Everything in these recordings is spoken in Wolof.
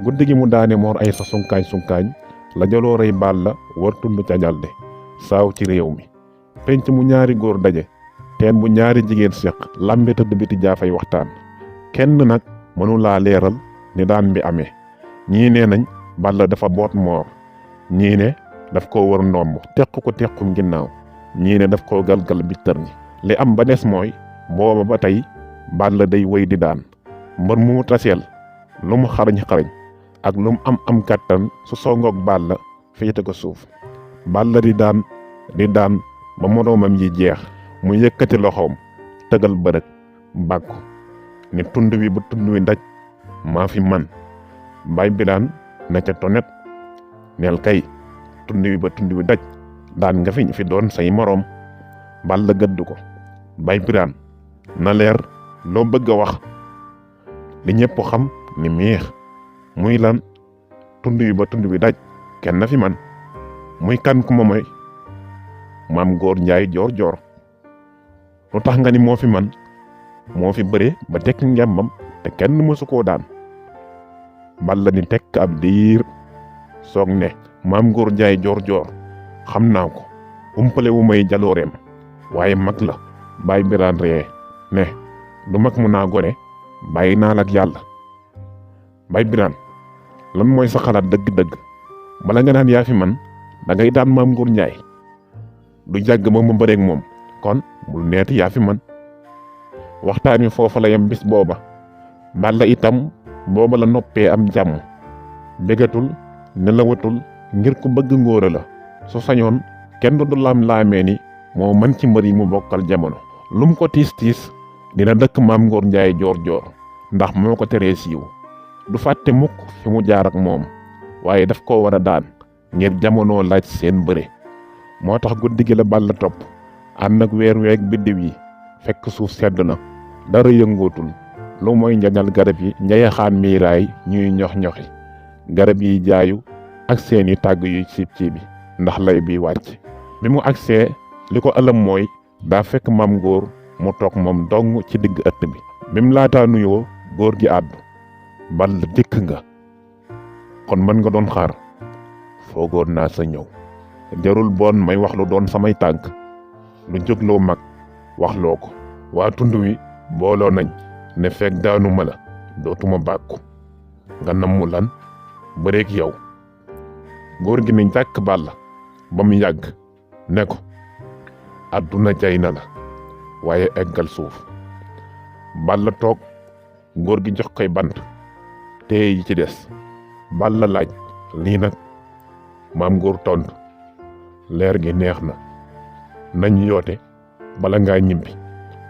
guddi gi mu daane Mor Aysa sunkaañ la jaloorey Balla war tund ca ñalde saaw ci réew mi penc mu ñaari góor daje teen bu ñaari jigéen séq lambe tëdd biti jaafay waxtaan kenn nag mënulaa leeral ni daan bi amee ñii nee nañ Balla dafa boot Mor ñii ne daf ko wër ndomb teq ko tequm ginnaaw ñii ne daf koo galgal bi tër ñi li am ba des mooy booba ba tey Balla day wéy di daan mbër mu taseel lu mu xarañ ak lu mu am kàttan su songoog Balla féete ko suuf Balla di daan ba moroomam yi jeex mu yëkkati loxoom tëgal bërëg bàkku ni tund wi ba tund wi daj maa fi man Baay Biraan na ca tonet neel kay tund wi ba tund wi daj daan nga fi doon say moroom Balla gëdd ko Baay Biraan na leer loo bëgg a wax li ñëpp xam ni miix muy lan tund wi ba tund wi daj kenn na fi man muy kan ku ma mooy Maam Góor Njaay joor lu tax nga ni moo fi man moo fi bëre ba tekk ngembam te kenn mësu koo daan Balla ni tekk ab diir soog ne Maam Góor Njaay joor xam naa ko umpale wu may jalooreem waaye mag la Baay Biraan ree ne lu mag mu naa gone bàyyi naa la ak yàlla Baay Biraan lan mooy sa xalaat dëgg-dëgg bala nga naan yaa fi man da ngay daan Maam Góor Njaay du jàgg ba mu bëreeg moom kon bul neeti yaa fi man waxtaan wi foofa la yem bis booba Balla itam booba la noppee am jàmm bégatul nelawatul ngir ku bëgg ngóora la su sañoon kenn du laamee ni moo man ci mbër yi mu bokkal jamono lum ko tiis dina dëkk Maam Góor Njaay joor ndax moo ko teree siiw du fàtte mukk fi mu jaar ak moom waaye daf koo war a daan ngir jamono laaj seen bëre moo tax guddi gi la Balla topp ànd ak weer weeg biddiw yi fekk suuf sedd na dara yëngootul lu mooy njañal garab yi njayaxaan miiraay ñuy ñox-ñoxi garab yi jaayu ak seeni tàgg yu ciib-ciibi ndax lay bi wàcc bi mu agsee li ko ëlëm mooy daa fekk Maam Góor mu toog moom dong ci digg ëtt bi bim laataa nuyoo góor gi àddu Balla dikk nga kon mën nga doon xaar foogoon naa sa ñëw jarul boon may wax lu doon samay tànk lu jógloo mag waxloo ko waa tund wi booloo nañ ne fekk daanu ma la dootuma bàkku nga nammu lan bëreek yow góor gi ni jàkk Balla ba mu yàgg ne ko àdduna jay na la waaye eggal suuf Balla toog góor gi jox koy bant téye yi ci des Balla laaj lii nag Maam Góor tontu leer gi neex na nañ yoote bala ngaa ñibbi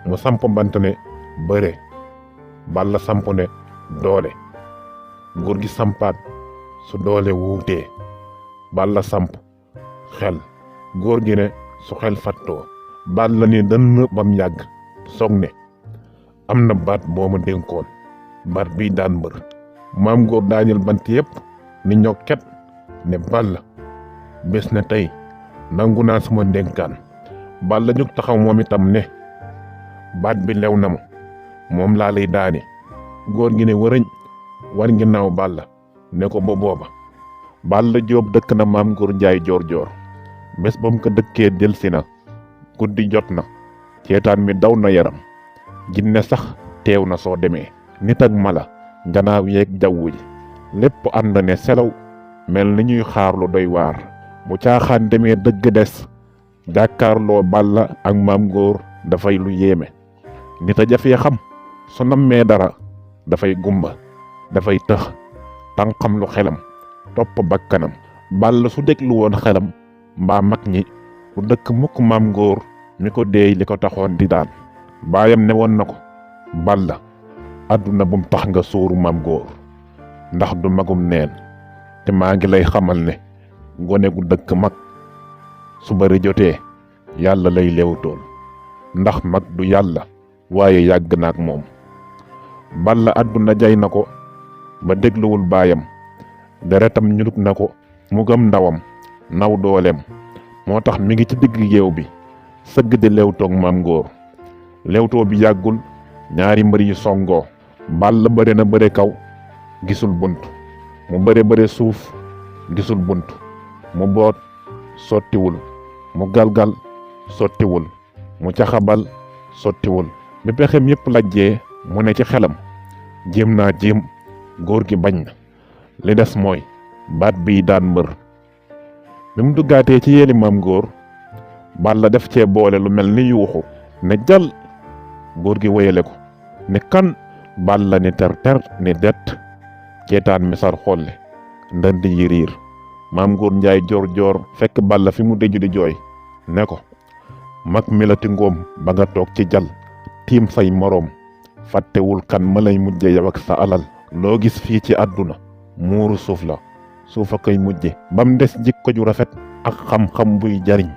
mu samp bant ne bëre Balla samp ne doole góor gi sampaat su doole wuutee Balla samp xel góor gi ne su xel fattoo Balla ni dënn bam yàgg soog ne am na baat boo ma dénkoon baat bii daan mbër Maam Góor daaneel bant yépp ni ñokket ne Balla bés na tey nangu naa sama ndénkaan Balla jóg taxaw moom itam ne baat bi lew na ma moom laa lay daane góor gi ne wërëñ war ginnaaw Balla ne ko ba booba Balla Jóob dëkk na Maam Góor Njaay joor bés ba mu ko dëkkee delsi na guddi jot na ceetaan mi daw na yaram jinne sax teew na soo demee nit ak mala ganaaw yeeg jawwu ji lépp ànd ne selaw mel ni ñuy xaarlu doy waar bu caaxaan demee dëgg des jàkkaarloo Balla ak Maam Góor dafay lu yéeme nit a jafee xam su nammee dara dafay gumba dafay tëx tànqam lu xelam topp bakkanam Balla su déglu woon xelam mbaa mag ñi du dëkk mukk Maam Góor mi ko deey li ko taxoon di daan baayam ne woon na ko Balla àdduna bum tax nga sóoru Maam Góor ndax du magum neen te maa ngi lay xamal ne gone gu dëkk mag su bari jotee yàlla lay leewtool ndax mag du yàlla waaye yàgg na ak moom Balla àdduna jay na ko ba dégluwul baayam deretam ñurug na ko mu gëm ndawam naw dooleem moo tax mi ngi ci digg géew bi sëgg di leewtoog Maam Góor leewtoo bi yàggul ñaari mbër yi songoo Balla bëre na bëre kaw gisul bunt mu bëre suuf gisul bunt, mu boot sottiwul, mu galgal sottiwul, mu caxabal sottiwul. bi pexem yépp lajjee mu ne ci xelam jéem naa jéem góor gi bañ na, li des mooy baat bii daan mbër. bi mu duggaatee ci yéeli maam góor, Balla def cee boole lu mel ni yuuxu ne jal, góor gi wéyale ko ne kan, Balla ni ter ni det, ceetaan mi sar xolle ndënd yi riir. maam góor njaay joor fekk Balla fi mu déju di jooy ne ko mag milati ngoom ba nga toog ci jal tiim say moroom, fàttewul kan ma lay mujje yow ak sa alal. loo gis fii ci àdduna muuru suuf la, suufa koy mujje bam des jikko ju rafet ak xam-xam buy jariñ.